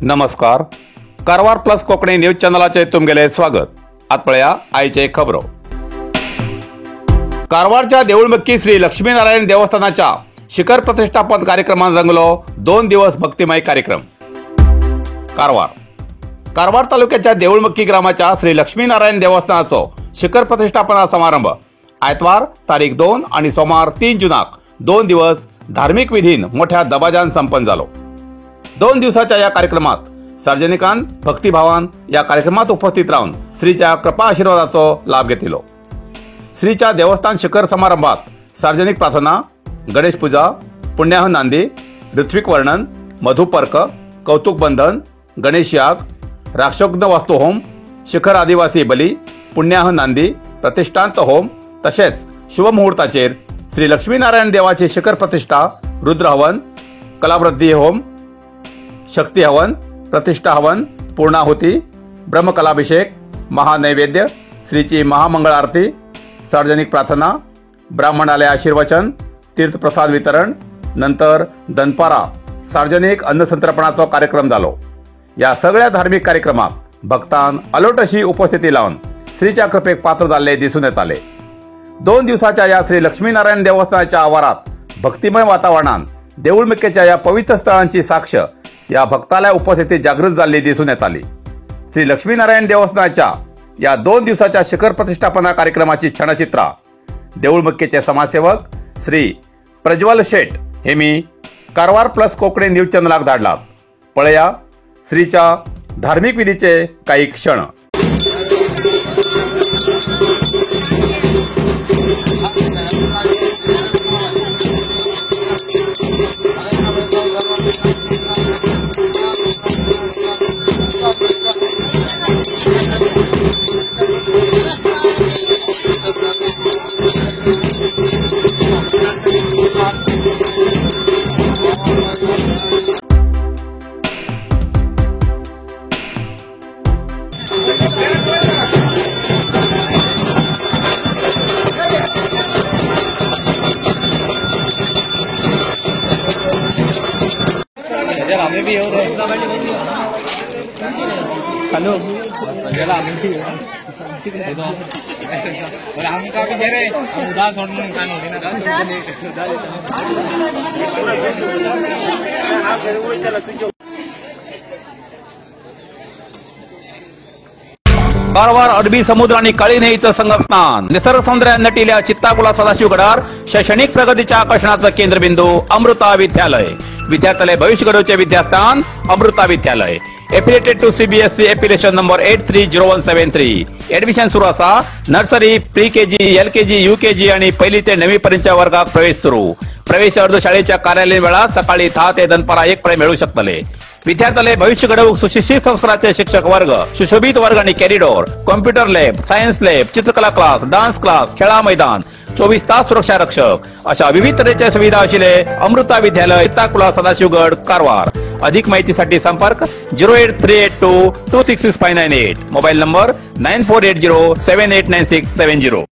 नमस्कार, Karwar plus Konkani news चॅनलाचे तुमगेले स्वागत. आत पळया आयचे खबरो. कारवारच्या देऊळमक्की श्री लक्ष्मीनारायण देवस्थानाच्या शिखर प्रतिष्ठापन कार्यक्रमान रंगलो 2 दिवस भक्तिमय कार्यक्रम. कारवार कारवार तालुक्याच्या देऊळमक्की ग्रामाच्या श्री लक्ष्मीनारायण देवस्थानाचो शिखर प्रतिष्ठापना समारंभ आयतवार तारीख 2 आणि सोमार 3 जूनाक 2 दिवस धार्मिक विधीन मोठ्या दबाजान संपन्न जालो. 2 दिवसाच्या या कार्यक्रमात सार्वजनिकान भक्तिभावान या कार्यक्रमात उपस्थित राहून श्रीच्या कृपा आशीर्वादाचो लाभ घेतलो. श्रीच्या देवस्थान शिखर समारंभात सार्वजनिक प्रार्थना, गणेश पूजा, पुण्याह नांदी, ऋत्विक वर्णन, मधुपर्क, कौतुक बंधन, गणेश याग, राक्षोग्न वास्तु होम, शिखर आदिवासी बली, पुण्याह नांदी, प्रतिष्ठांत होम तसेच शुभमुहूर्ताचेर श्री लक्ष्मीनारायण देवाची शिखर प्रतिष्ठा, रुद्र हवन, कलावृद्धी होम, शक्ती हवन, प्रतिष्ठा हवन, पूर्णाहुती, ब्रह्मकलाभिषेक, महानैवेद्य, श्रीची महामंगळ आरती, सार्वजनिक प्रार्थना, ब्राह्मणालय आशीर्वचन, तीर्थप्रसाद वितरण, नंतर दनपारा सार्वजनिक अन्नसंतर्पणाचो कार्यक्रम जालो. या सगळ्या धार्मिक कार्यक्रमाक भक्तान अलोट अशी उपस्थिती लावन श्रीच्या कृपेक पात्र जाल्ले दिसून येताले. 2 दिवसाच्या या श्री लक्ष्मीनारायण देवस्थानाच्या आवारात भक्तिमय वातावरणान देऊळमक्केच्या या पवित्र स्थळांची साक्ष या भक्ताला उपस्थिती जागृत जाल्ली दिसून येताली. श्री लक्ष्मीनारायण देवस्थानाच्या या 2 दिवसाच्या शिखर प्रतिष्ठापना कार्यक्रमाची क्षणचित्रा देऊळमक्केचे समाजसेवक श्री प्रज्वल शेट हे मी कारवार प्लस कोंकणी न्यूज चॅनलाक धाडला. पळया श्रीच्या धार्मिक विधीचे काही क्षण. आम्ही बी येऊ रे. हॅलो, आमकां बी रे उदास सोडून काय कारवार अरबी समुद्र आणि काळी न्हंयेचं संगमस्थान, निसर्ग सौंदर्यान नटिल्या चित्ताकुला सदाशिवगडार शैक्षणिक प्रगतीच्या आकर्षणाचं केंद्रबिंदू अमृता विद्यालय. विद्यार्थ्यालय भविष्य घडवचे विद्यास्थान Amrita Vidyalaya. Affiliated to CBSE affiliation number 830173. Admission सुरू असा. Nursery, pre KG, LKG, UKG आणि पहिली ते 9वी पर्यंतच्या वर्गात प्रवेश सुरू. प्रवेश अर्ज शाळेच्या कार्यालयीन वेळात सकाळी 10 ते दनपारा 1 पर्यंत मिळू शकतले. विद्यार्थ्यालय भविष्य घडवूक सुशिक्षित संस्काराचे शिक्षक वर्ग, सुशोभित वर्ग आणि corridor, computer lab, science lab, चित्रकला क्लास, डान्स क्लास, खेळा मैदान, 24 तास सुरक्षा रक्षक अशा विविध तऱ्हेच्या सुविधा असलेले अमृता विद्यालय, चित्ताकुला, सदाशिवगड, कारवार. अधिक माहितीसाठी संपर्क 08382 266598, मोबाईल नंबर 9480 789670.